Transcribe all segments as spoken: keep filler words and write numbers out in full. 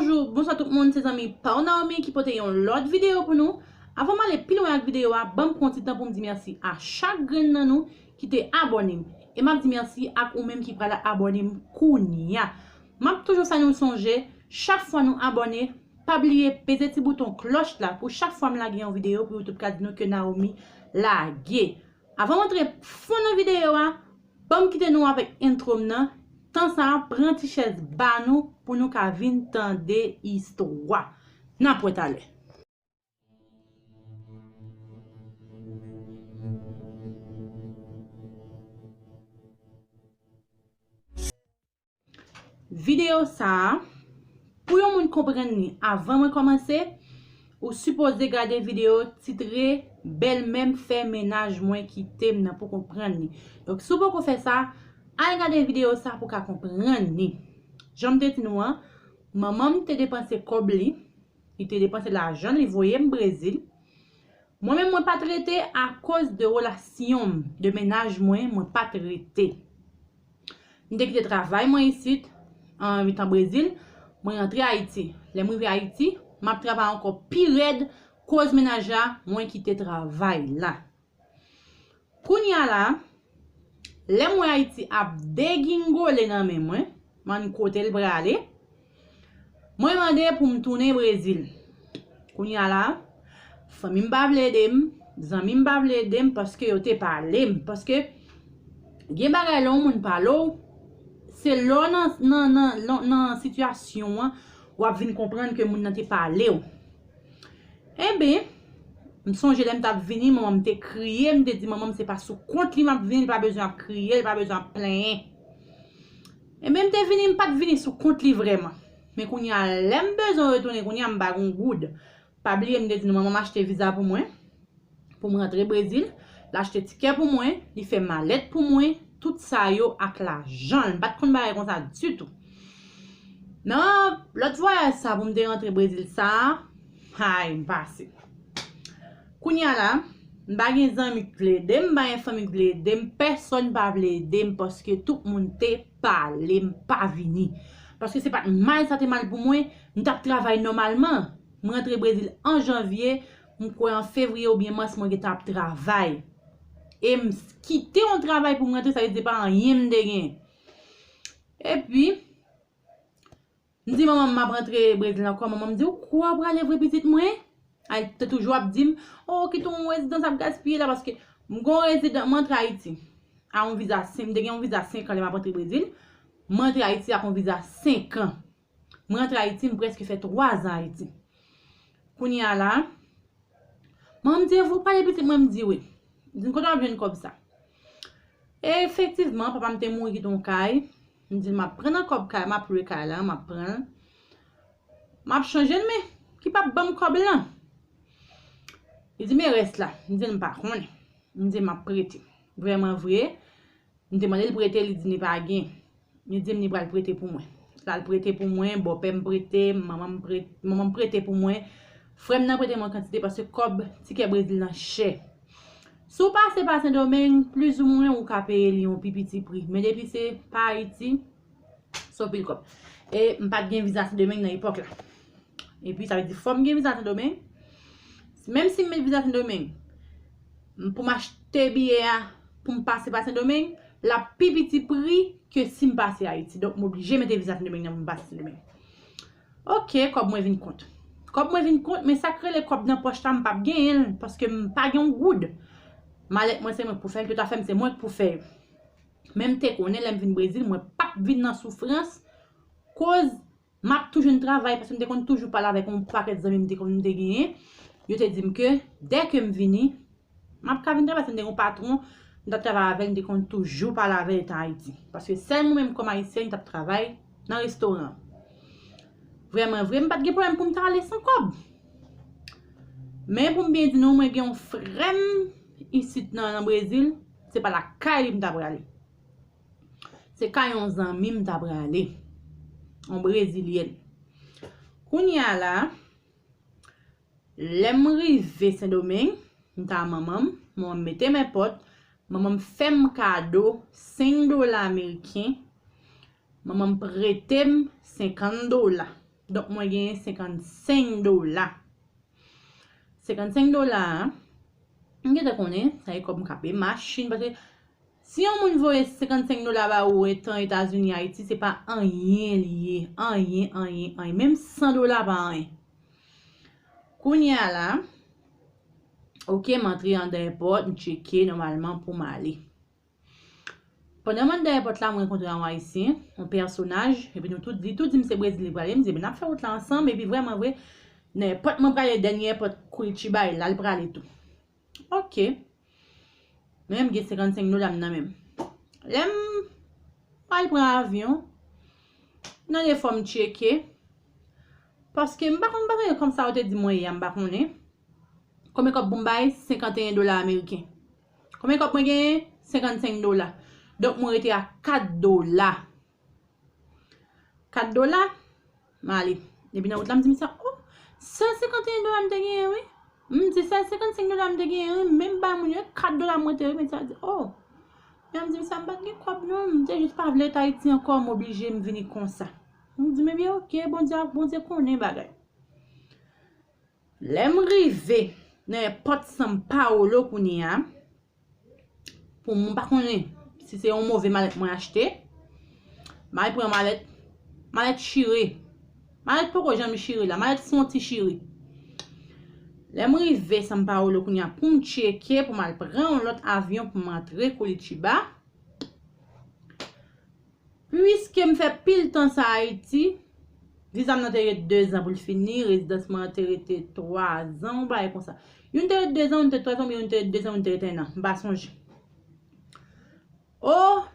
Bonjou, bonswa tout moun, se zanmi pa w Naomi ki pote yon lòt videyo pou nou. Avan m ale pi lwen ak videyo a, ban m pran yon ti tan pou m di mèsi a chak grenn nan nou ki te abòne m. E m ap di mèsi ak ou menm ki pral abòne m kounye a. M ap toujou fè nou sonje, chak fwa nou abòne, pa bliye peze ti bouton klòch la pou chak fwa m lage yon videyo pou YouTube ka di nou ke Naomi lage. Avan m antre fon nan videyo a, ban m kite nou avèk entwo m nan. Tan sa a, pran ti chèz ba nou pou nou ka vin tande istwa. N ap wè talè. Videyo sa a, pou yon moun konprann li avan mwen kòmanse, ou sipoze gade videyo titre Bèlmè m fè mennaj mwen kite m nan pou konprann li. Donk, si w poko fè sa, al gade videyo sa pou w ka konprann li. Jan m te di nou an, manman m te depanse kòb li, li te depanse lajan li voye m Brezil. Mwen menm, mwen pa t rete akoz de relasyon m, de mennaj mwen, mwen pa t rete. M te kite travay mwen isit, an mitan Brezil, mwen rantre Ayiti. Lè m rive Ayiti, m ap travay ankò pi rèd, koz mennaj la, mwen kite travay la. Kounye a la, lè m wè Ayiti ap degingole nan men mwen, m ann kote l prale, mwen mande pou m tounen Brezil. Kounye a la, fanmi m pa vle ede m, zanmi m pa vle ede m paske yo te pale m. Paske gen bagay lè yon moun pale w, se lè w nan, nan, nan, nan, nan sitiyasyon an, w ap vin konprann ke moun nan te pale w. Enben, m sonje lè m t ap vini, manman m te kriye, m te di manman m se pa sou kont li m ap vini, li pa bezwen ap kriye, li pa bezwen ap plenyen. Enben, m te vini, m pa t vini sou kont li vrèman. Men kounye a, lè m bezwen retounen, kounye a, m pa gen goud. Pa bliye, m te di nou manman m achte viza pou mwen, pou m rantre Brezil. L achte tikè pou mwen, li fè malèt pou mwen, tout sa yo ak lajan l. M pa t konn bagay konsa ditou. Nan lòt vwayaj sa pou m te rantre Brezil sa a, hay, m pase. Kounye a la, m pa gen zanmi k vle ede m, m pa gen fanmi k vle ede m, pèsonn pa vle ede m paske tout moun te pale m pa vini. Paske se pa t mal sa te mal pou mwen, m t ap travay nòmalman. M rantre Brezil an janvye, m kwè an fevriye oubyen mas mwen gentan ap travay. E m kite yon travay pou m rantre, sa vle di se pa anyen m te gen. Epi, m di manman m m ap rantre Brezil ankò. Manman m di, "Ou kwè w prale vre pitit mwen?" Ay, te toujou ap di m, "O, kite yon rezidans ap gaspiye la," paske m gon rezidans, m rantre Ayiti a yon viza senk, m te gen yon viza senk an lè m ap rantre Brezil. M rantre Ayiti ak yon viza senk an. M rantre Ayiti, m prèske fè twa zan Ayiti. Kounye a la, manman m di, "Evre w prale pitit mwen?" M di, "Wi." Li di m, "Kote w ap jwenn kòb sa?" E efektivman, papa m te mouri kite yon kay. M di l, "M ap pran nan kòb kay, m ap lwe kay la, m ap pran l. M ap chanje l, men ki p ap ban m kòb lan?" Li di, "Men rès la?" M di l, "M pa konnen." M di, "M ap prete." Vrèman vre, m te mande l prete, li di li pa gen. Li di m li pral prete pou mwen. L al prete pou mwen, bòpè m prete, manman m prete, manman m prete pou mwen. Frè m nan prete mwen kantite paske kòb tikè Brezil lan chè. Si w pase pa Sendomeng, plizoumwen ou ka peye li yon pi piti pri. Men depi se pa Ayiti, se yon pil kòb. E m pa t gen viza Sendomeng nan epòk la. Epi sa vle di fò m gen viza Sendomeng. Menm si m met viza Sendomeng, m, pou m achte biyè a, pou m pase pa Sendomeng, l ap pi piti pri ke si m pase Ayiti. Donk, m oblije mete viza Sendomeng nan pou m pase Sendomeng. Oke, kòb mwen vin kont. Kòb mwen vin kont, men sa k rele kòb nan pòch la, m p ap genyen l, paske m pa gen yon goud. Malèt mwen, se mwen k pou fè l, tout afè m, se mwen k pou fè yo. Men m te konnen lè m vin Brezil, mwen p ap vin nan soufrans, koz m ap toujou jwenn travay, paske m te konn toujou pale avèk yon pakèt zanmi m te konn, m te genyen. Yo te di m ke dèke m vini, m ap ka vin travay, paske m te gen yon patwon, m t ap travay avè l, m te konn toujou pale avè l etan Ayiti. Paske sèl mwen menm kòm Ayisyèn, m t ap travay nan restoran. Vrèman vre, m pa t gen pwoblèm pou m ta ale san kòb. Men pou m byen di nou, mwen gen yon frè m isit nan, nan Brezil, se pa lakay li m ta prale. Se kay yon zanmi m ta prale. Yon brezilyèn. Kounye a la, lè m rive Sendomeng, m ta manman m, manman m mete m enpòt, manman m fè m kado senk dola ameriken, manman m prete m senkant dola. Donk, mwen genyen senkannsenk dola. Senkannsenk dola a, m gentan konnen, sa e kòb m ka peye machin, paske si yon moun voye senkannsenk dola ba ou etan Etazini, Ayiti, se pa anyen li ye, anyen, anyen, anyen, menm san dola pa anyen. Kounye a la, oke, m antre anndan èpòt, m tcheke nòmalman pou m ale. Pandan m anndan èpòt la, m rankontre yon Ayisyen, yon pèsonaj, epi nou tout, li tou di m se Brezil li prale. M di, "Ebyen, n ap fè wout la ansanm," epi vrèman vre, nan èpòt mwen prale, dènye èpòt Curitiba, e la l prale tou. Oke. Men m gen senkannsenk dola m nan men m. Lè m al pran avyon, nan defo m tcheke, paske m pa konn bagay yo kòmsa yo te di mwen ye a, m pa konnen. Konbyen kòb pou m bay? Senkanteyen dola ameriken. Konbyen kòb mwen genyen? Senkannsenk dola. Donk, mwen rete a kat dola. Kat dola, m ale. Epi nan wout la, m di misye, "Oh, sèl senkanteyen dola m te genyen, wi." M di, "Sèl senkannsenk dola m te genyen, wi." Menm bay moun yo, kat dola m rete, wi. Misye a di, "Oh." Epi m di misye, "M pa t gen kòb, non. M te jis pa vle rete Ayiti ankò, m oblije m vini konsa." M di, "Men byen, oke, Bondye, Bondye konnen bagay." Lè m rive nan èpòt São Paulo kounye a, pou mwen pa konnen si se yon move malèt mwen achte, m al pran malèt, malèt chire. Malèt poko janm chire la, malèt fon ti chire. Lè m rive São Paulo kounye a pou m tcheke, pou m al pran yon lòt avyon pou m antre Curitiba, piske m fè pil tan sa Ayiti, viza m nan te ret dezan pou l fini, rezidans mwen an te rete twazan, yon bagay konsa. Youn te ret dezan, youn te ret twazan, oubyen youn te ret dezan, youn te ret ennan. M pa sonje. O,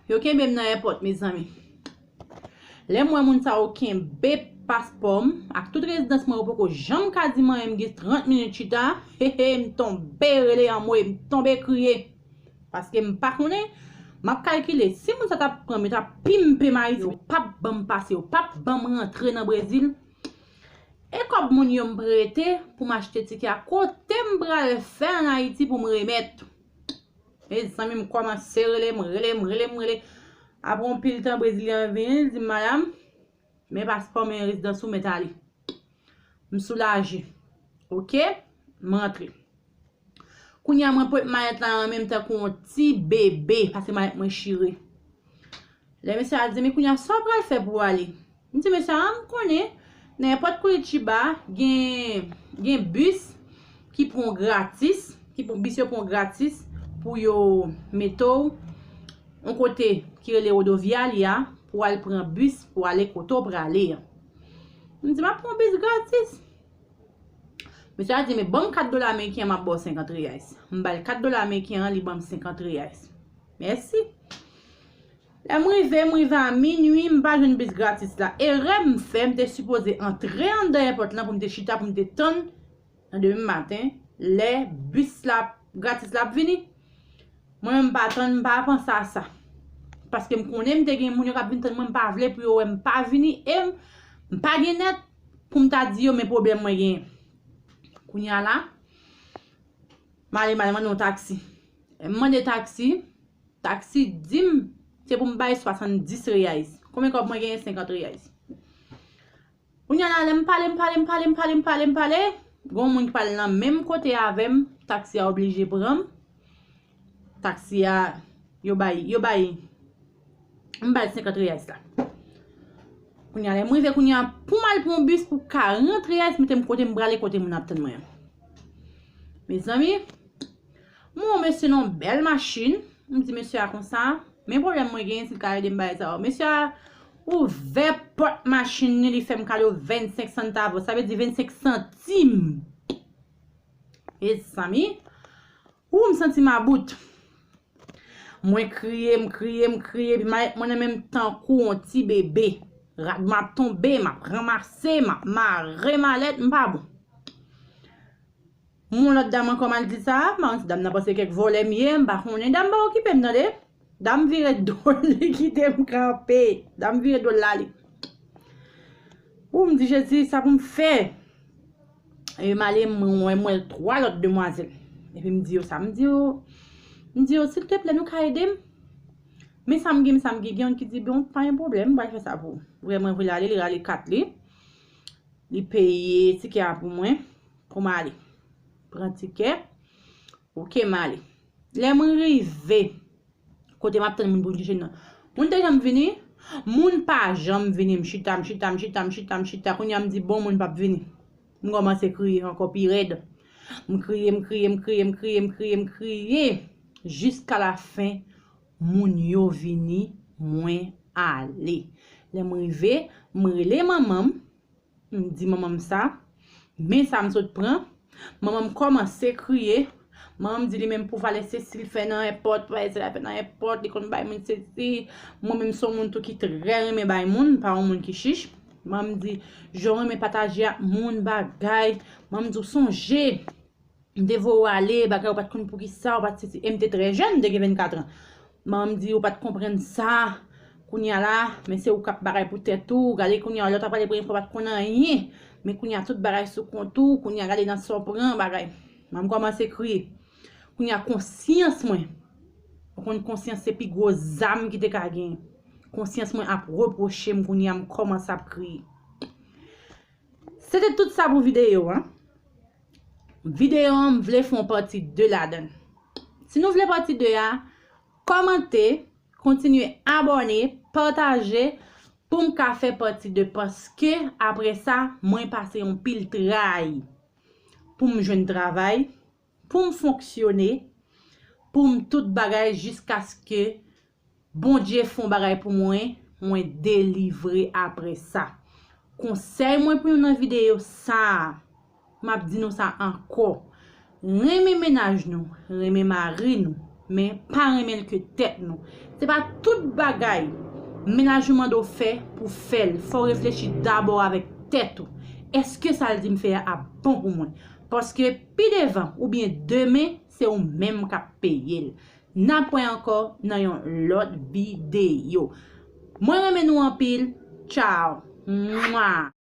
yo kenbe m nan èpòt, mezanmi. Lè m wè moun sa yo kenbe paspò m, ak tout rezidans mwen, yo poko janm ka di m anyen, m gen trant minit chita, hehe, m tonbe rele anmwe, m tonbe kriye. Paske m pa konnen, m ap kalkile, si moun sa t ap pran m, yo t ap pimpe m Ayiti, yo p ap ban m pase, yo p ap ban m rantre nan Brezil. E kòb moun yo m prete pou m achte tikè a, kote m pral fè ann Ayiti pou m remèt? Mezanmi, m kòmanse rele, m rele, m rele, m rele. Apre yon pil tan, Brezilyen an vini, li di m, "Madanm, men paspò, men rezidans ou, mèt ale." M soulaje. Oke, m rantre. Kounye a, mwen pwet malèt la an men m tankou yon ti bebe, paske malèt mwen chire. Lè mesye a di, "Men kounye a, sa w pral fè pou w ale?" M di, "Mesye a, m konnen, nan èpòt Curitiba, gen, gen bis ki pran w gratis, ki pran, bis yo pran w gratis pou yo mete w yon kote ki rele Rodoviária, pou w al pran bis, pou w ale kote w prale a." M di, "M ap pran bis gratis?" Mesye a di, "Men ban m kat dola ameriken an, m ap ba w senkant reais." M ba l kat dola ameriken an, li ban m senkant reais. Mèsi. Lè m rive, m rive a minui, m pa jwenn bis gratis la. Erè m fè, m te sipoze antre anndan èpòt lan pou m te chita, pou m te tann nan demen maten, lè bis la, gratis la ap vini. Mwen menm m pa tann, m pa panse a sa. Paske m konnen m te gen moun yo k ap vin tann mwen, m pa vle pou yo wè m pa vini, e m, m pa gen nèt pou m ta di yo men pwoblèm mwen genyen. Kounye a la, m ale, m ale mande yon taksi. M mande taksi, taksi di m se pou m bay swasanndis reais. Konbyen kòb mwen genyen? Senkant reais. Kounye a la, lè m pale, m pale, m pale, m pale, m pale, m pale, gen yon moun ki pale nan menm kote avè m, taksi a oblije pran m. Taksi a, yo bay, yo bay, m bay senkant reais la. Kounye a, lè m rive kounye a, pou m al pran yon bis pou karant reais, mete m kote m prale, kote moun ap tann mwen an. Mezanmi, m wè yon mesye nan yon bèl machin, m di mesye a konsa, men pwoblèm mwen genyen, si l ka ede m bay sa yo. Mesye a ouvè pòt machin li, li fè m kado vennsenk santavos, sa vle di vennsenk santim. Mezanmi, ou m santi m about. Mwen kriye, m kriye, m kriye, epi malèt mwen nan men m tankou yon ti bebe. Rad mwen ap tonbe, m ap ranmase, m ap mare malèt, m pa bon. Yon lòt dam ankò, m al di sa, m pa konn si dam nan panse kèk vòlè m ye, m pa konnen. Dam pa okipe m, tande. Dam vire do l, li kite m kanpe. Dam vire do l, l ale. Ou, m di, "Jezi, sa pou m fè?" E m ale, m wè, m wè twa lòt demwazèl. Epi m di yo sa, m di yo, m di yo, "Silteplè, nou ka ede m?" Men sa m gen, men sa m gen, gen youn ki di, "Bon, pa gen pwoblèm, m pral fè sa pou ou." Vrèman vre, l ale, li rale kat li. Li peye tikè a pou mwen, pou m ale. Pran tikè, oke, m ale. Lè mwen rive kote m ap tann moun pou m chèche nan, moun te janm vini? Moun pa janm vini. M chita, m chita, m chita, m chita, m chita. Kounye a m di, bon, moun p ap vini. M kòmanse kriye ankò pi rèd. M kriye, m kriye, m kriye, m kriye, m kriye, m kriye. Jiska la fen, moun yo vini, mwen ale. Lè m rive, m rele manman m, m di manman m sa, men sa m sot pran. Manman m kòmanse kriye. Manman m di li menm pou valè Cecil fè nan èpòt, valè Cecil fè nan èpòt, li konn bay moun sesi. Mwen menm se yon moun tou ki trè renmen bay moun, m pa yon moun ki chich. Manman m di, jan w renmen pataje ak moun, bagay. Manman m di, w sonje, m te voye w ale, bagay, ou pa t konn poukisa, ou pa t sesi, e m te trè jèn, m te gen vennkat an. Manman m di, ou pa t konprann sa, kounye a la, men se ou k ap bagay pou tèt ou, gade kounye a, lè w ta prale premye fwa, ou pa t konn anyen, men kounye a, tout bagay sou kont ou, kounye a, gade nan sa w pran, bagay. Manman m kòmanse kriye. Kounye a, konsyans mwen, ou konn konsyans se pi gwo zam ki te ka genyen. Konsyans mwen ap repwoche m, kounye a, m kòmanse ap kriye. Se te tout sa pou videyo an. Videyo an, m vle fè yon pati de ladan l. Si nou vle pati de a, kòmante, kontinye abòne, pataje, pou m ka fè pati de, paske apre sa, mwen pase yon pil tray pou m jwenn travay, pou m fonksyone, pou m tout bagay jiskaske Bondye fè yon bagay pou mwen, mwen delivre apre sa. Konsèy mwen pou nou nan videyo sa a, m ap di nou sa ankò. Renmen mennaj nou, renmen mari nou, men pa renmen l ke tèt nou. Se pa tout bagay mennaj ou mande w fè pou w fè l. Fò w reflechi dabò avèk tèt ou. Èske sa l di m fè a ap bon pou mwen? Paske pi devan oubyen demen, se ou menm k ap peye l. N ap wè ankò nan yon lòt videyo. Mwen renmen nou anpil. Tchao. Mwa.